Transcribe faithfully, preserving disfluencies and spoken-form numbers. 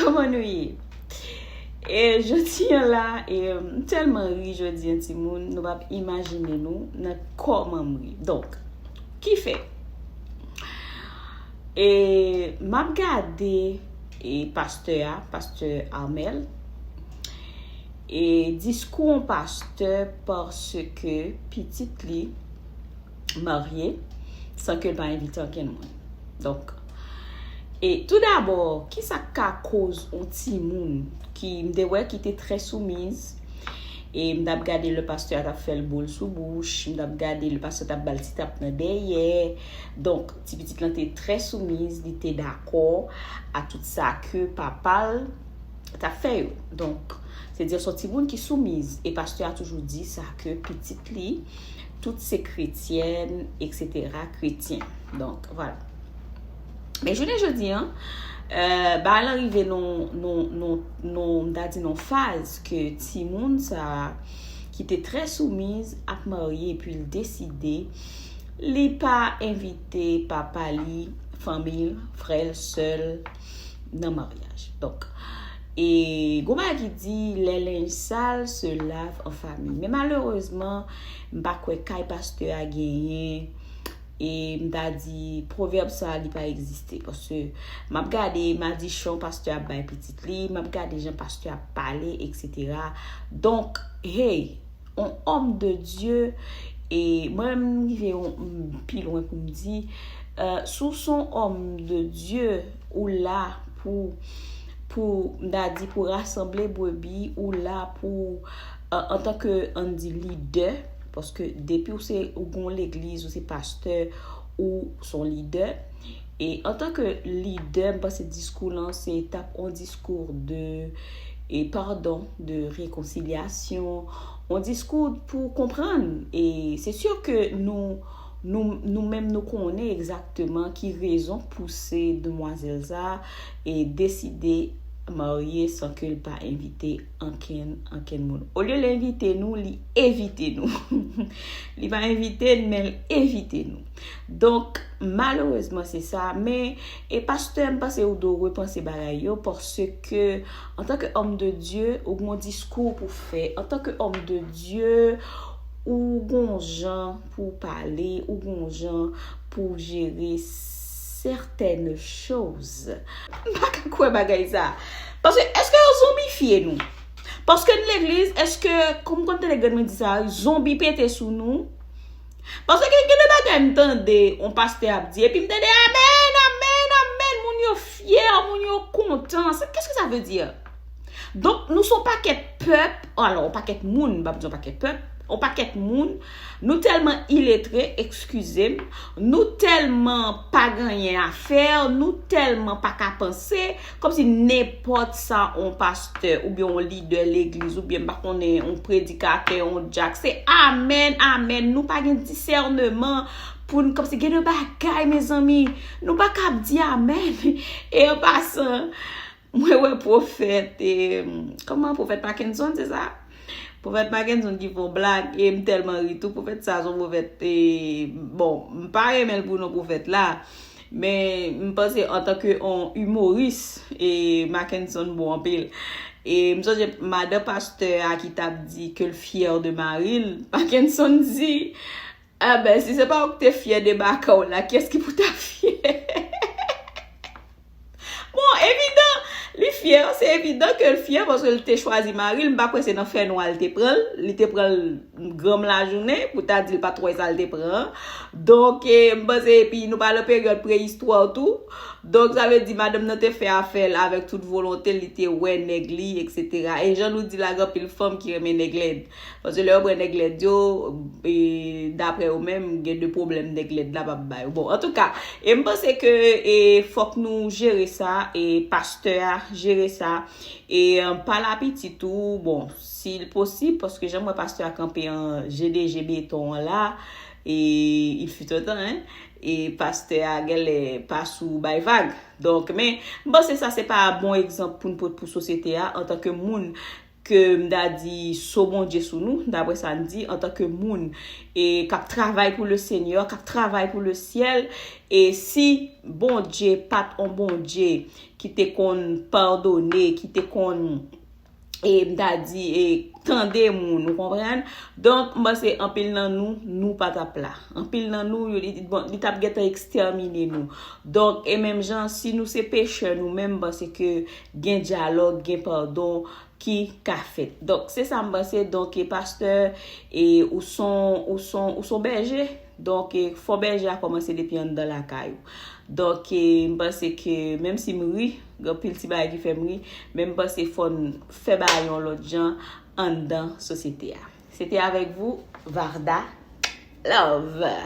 Kòman nou ye? E jodi an la, e, m tèlman ri jodi an, timoun, nou p ap imajine nou nan kòman m ri. Donk, ki fè? E m ap gade, e, pastè a, pastè Armel, e diskou yon pastè paske pitit li marye san ke l pa envite ankenn moun. Donk, e tou dabò, ki sa k ka koz yon timoun ki m te wè ki te trè soumiz, e m t ap gade lè pastè a t ap fè l bo l sou bouch, m t ap gade lè pastè a t ap ba l ti tap nan dèyè. Donk, ti pitit lan te trè soumiz, li te dakò a tout sa ke papa l t ap fè yo. Donk, se di se yon timoun ki soumiz, e pastè a toujou di sa ke pitit li, tout se kretyèn, etsetera, kretyen. Donk, vwala. Men jounen jodi an, euh, bagay lan rive nan, nan, nan, nan, m ta di nan faz ke timoun sa a, ki te trè soumiz, ap marye, epi l deside li pa envite papa li, fanmi l, frè l, sè l nan maryaj. Donk, e gon bagay ki di, les linges sales se lavent en famille. Men malerezman, m pa kwè kay pastè a genyen, e m ta di, pwovèb sa a, li pa egziste. Paske m ap gade madichon pastè ap bay pitit li, m ap gade jan pastè ap pale, etsetera. Donk, hey, on homme de Dieu, e mwen menm m rive yon, m pi lwen pou m di, euh, si w se yon homme de Dieu, ou la pou, pou, m ta di, pou rasanble brebi, ou la pou, euh, antanke, ann di, lidè, paske depi w se, ou gon legliz, ou se pastè, ou se yon lidè. E antanke lidè, m panse diskou lan se t ap on diskou de, e padon, de rekonsilyasyon, on diskou pou konprann. E se si ke nou, nou, nou menm nou konnen egzakteman ki rezon pouse demwazèl sa e deside marye san ke l pa envite ankenn, ankenn moun. Olye l envite nou, li evite nou. Li pa envite n, men l evite nou. Donk, malerezman, se sa. Men, e pastè, m panse ou dwe repanse bagay yo, paske, antanke homme de Dieu, ou gon diskou pou fè. Antanke homme de Dieu, ou gon jan pou pale, ou gon jan pou jere certaines choses. M pa ka kwè bagay sa. Paske, èske yo zonbifye nou? Paske n legliz, èske, kòm konn tande grann mwen di sa, zonbi pete sou nou? Paske gen, gen de bagay m tande yon pastè ap di, epi m tande, amèn, amèn, amèn, moun yo fyè, moun yo kontan. Sa, qu'est-ce que ça veut dire? Donk, nou se yon pakèt pèp, alò, yon pakèt moun, m pa di yon pakèt pèp, yon pakèt moun, nou tèlman iletre, eskize m, nou tèlman pa gen anyen a fè, nou tèlman pa ka panse, kòmsi nenpòt sa yon pastè, oubyen yon lidè legliz, oubyen m pa konnen, yon predikatè, yon dyak, se amèn, amèn, nou pa gen disèneman pou n, kòmsi gen de bagay, mezanmi, nou pa ka ap di amèn. E an pasan, mwen wè pwofèt, e, kòman, pwofèt Mackenson, se sa? Pwofèt Mackenson ki fè yon blag, e m tèlman ri tou, pwofèt sa se yon pwofèt, e, bon, m pa renmen l pou non pwofèt la, men m panse antanke yon imoris, e, Mackenson bon anpil. E m sonje madan pastè a ki t ap di ke l fyè de mari l, Mackenson di, enben, si se pa ou ki te fyè de baka w la, kiyès ki pou ta fyè? Bon, evidan, li fyè, se evidan ke l fyè paske l te chwazi mari l. M pa kwè se nan fènwa l te pran l. Li te pran l granm lajounen, pou ta di l pa t wè sa l te pran an. Donk, e, m panse, epi nou pa nan peryòd preyistwa tou. Donk, sa vle di madanm nan te fè afè l avèk tout volonte l, li te wè nèg li, etsetera. E jan nou di la, gen anpil fanm ki renmen nèg lèd. Paske lè yo pran nèg lèd yo, e, daprè yo menm, gen de pwoblèm nèg lèd la p ap ba yo. Bon, antouka, e m panse ke, e, fòk nou jere sa, e pastè a jere sa, e, pa lapiti tou, bon, si l posib, paske jan m wè pastè a kanpe an G D G beton an la, e, il fut un temps, hein, e pastè a genlè pa sou bay vag. Donk, men, m panse sa se pa bon egzanp pou n pot pou sosyete a, antanke moun ke m ta di so Bondye sou nou, daprè sa n di, antanke moun e k ap travay pou le Senyè, k ap travay pou le syèl. E si Bondye pa t on Bondye ki te konn padone, ki te konn, e m ta di, e tande moun, ou konprann? Donk, m panse anpil nan nou, nou pa t ap la. Anpil nan nou, yo, li, bon, li t ap gentan ekstèmine nou. Donk, e menm jan, si nou se pechè nou menm, m panse ke gen dyalòg, gen padon ki ka fèt. Donk, se sa m panse. Donk, e pastè, e ou son, ou son, ou son bèje. Donk, e fò bèje a kòmanse depi anndan lakay ou. Donk, e m panse ke, menm si m ri, gen anpil ti bagay ki fè m ri, men m panse fò n fè bagay yon lòt jan anndan sosyete a. Se te avèk vou, Varda Love.